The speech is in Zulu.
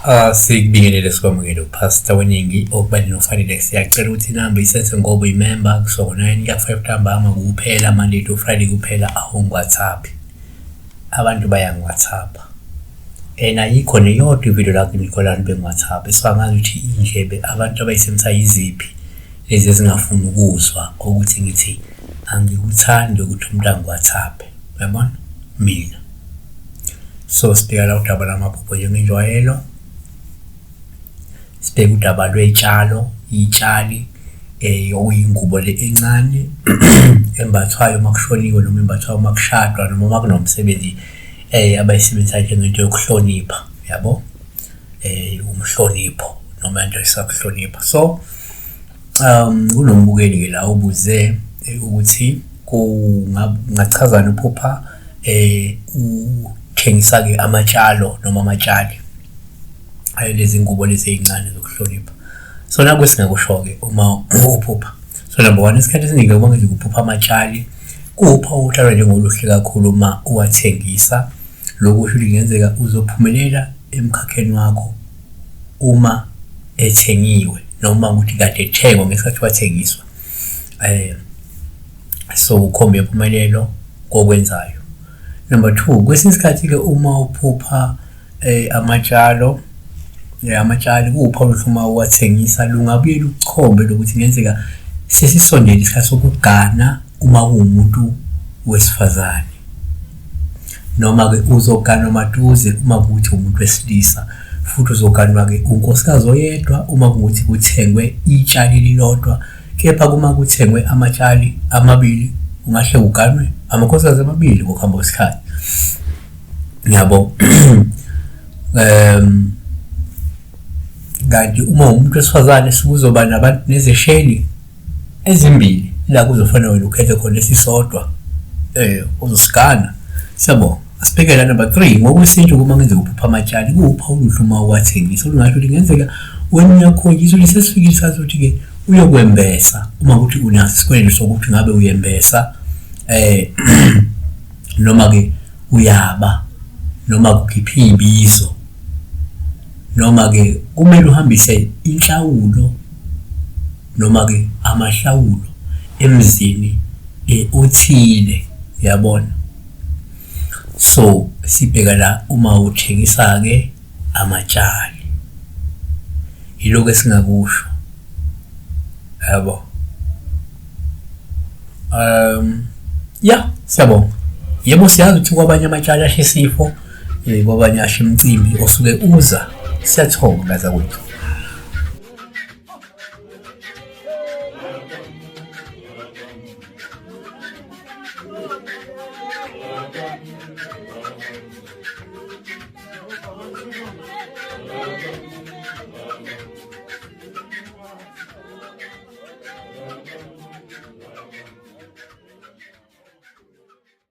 Sikubingelele sikwamukele uPastor Weningi okubani nofanele. Siyacela ukuthi inamba isethe ngoba uyimemba kusuka ngo-9 kuya ku-5 ntambama kuphela, Monday to Friday kuphela, awungi-WhatsApp. Abantu bayangi-WhatsApp and ayikho neyodwa ividiyo la ngikhona abantu bengi-WhatsApp. So angazi ukuthi iy'ndlebe abantu abayisebenzisa yiziphi lezi ezingafuni ukuzwa ukuthi ngithi angikuthandi ukuthi umuntu angi-WhatsApp, uyabona mina. So sibheka la udaba lwamaphupho njengenjwayelo, sibheke udaba lwey'tshalo, iy'tshali okuyingubo le encane embathwayo uma kushoniwe noma embathwayo uma kushadwa noma uma kunomsebenzi abayisebenzisa njengento yokuhlonipha, yabo, umhlonipho noma into esakuhlonipha. So kunombukeli-ke la obuze ukuthi kungachazani uphupha uthengisa-ke amatshalo noma amatshali, lezi ngubo lezi ey'ncane zokuhlonipha. So nakhu esingakusho-ke uma uphupha. So number one, isikhathi esiningi uma ngithi kuphupha amatshali, kuwuphawu othalwa njengoluhle kakhulu uma uwathengisa. Lokhu kusho ukuthi kungenzeka uzophumelela emkhakheni wakho uma ethengiwe noma ukuthi kade ethengwa ngesikhathi wathengiswa. So ukhomba impumelelo kokwenzayo. Number two, kwesinye isikhathi-ke uma uphupha amatshalo, amatshali kuwuphawu oluhle uma uwathengisa, lungabuye lukukhombe lokuthi kungenzeka sesisondele isikhathi sokugana uma kuwumuntu wesifazane. Noma-ke uzoganwa maduze uma kuwukuthi uwumuntu wesilisa, futhi uzoganwa-ke unkosikazi oyedwa uma kuwukuthi kuthengwe itshali elilodwa, kepha uma kuthengwe amatshali amabili kungahle kuganwe amakhosikazi amabili ngokuhamba kwesikhathi. Ngiyabonga. Kanti uma uwumuntu wesifazane sekuzoba nabantu nezesheli ezimbili la kuzofanele wena ukhethe khona esisodwa uzosigana. Siyabonga. Asibheke la number 3 ngokwesintu uma ngenzeka uphupha amatshali kuwupha uluhle uma uwathengisa olungasho ukuthi kungenzeka wena uyakhonjiswa ukuthi sesifikile isikhathi sokuthi-ke uyokwembesa uma ukuthi unaso isikweletu sokuthi ngabe uyembesa noma-ke uyaba noma kukhipha iy'bizo noma-ke kumele uhambise inhlawulo noma-ke amahlawulo emzini othile, uyabona. So sibheka la uma uthengisa-ke amatshali, yilokhu esingakusho, yabo. Ya, siyabonga. Yebo, siyazi ukuthi kwabanye amatshali asho isifo, kwabanye asho imicimbi osuke uza. Siyathokoza kwethu.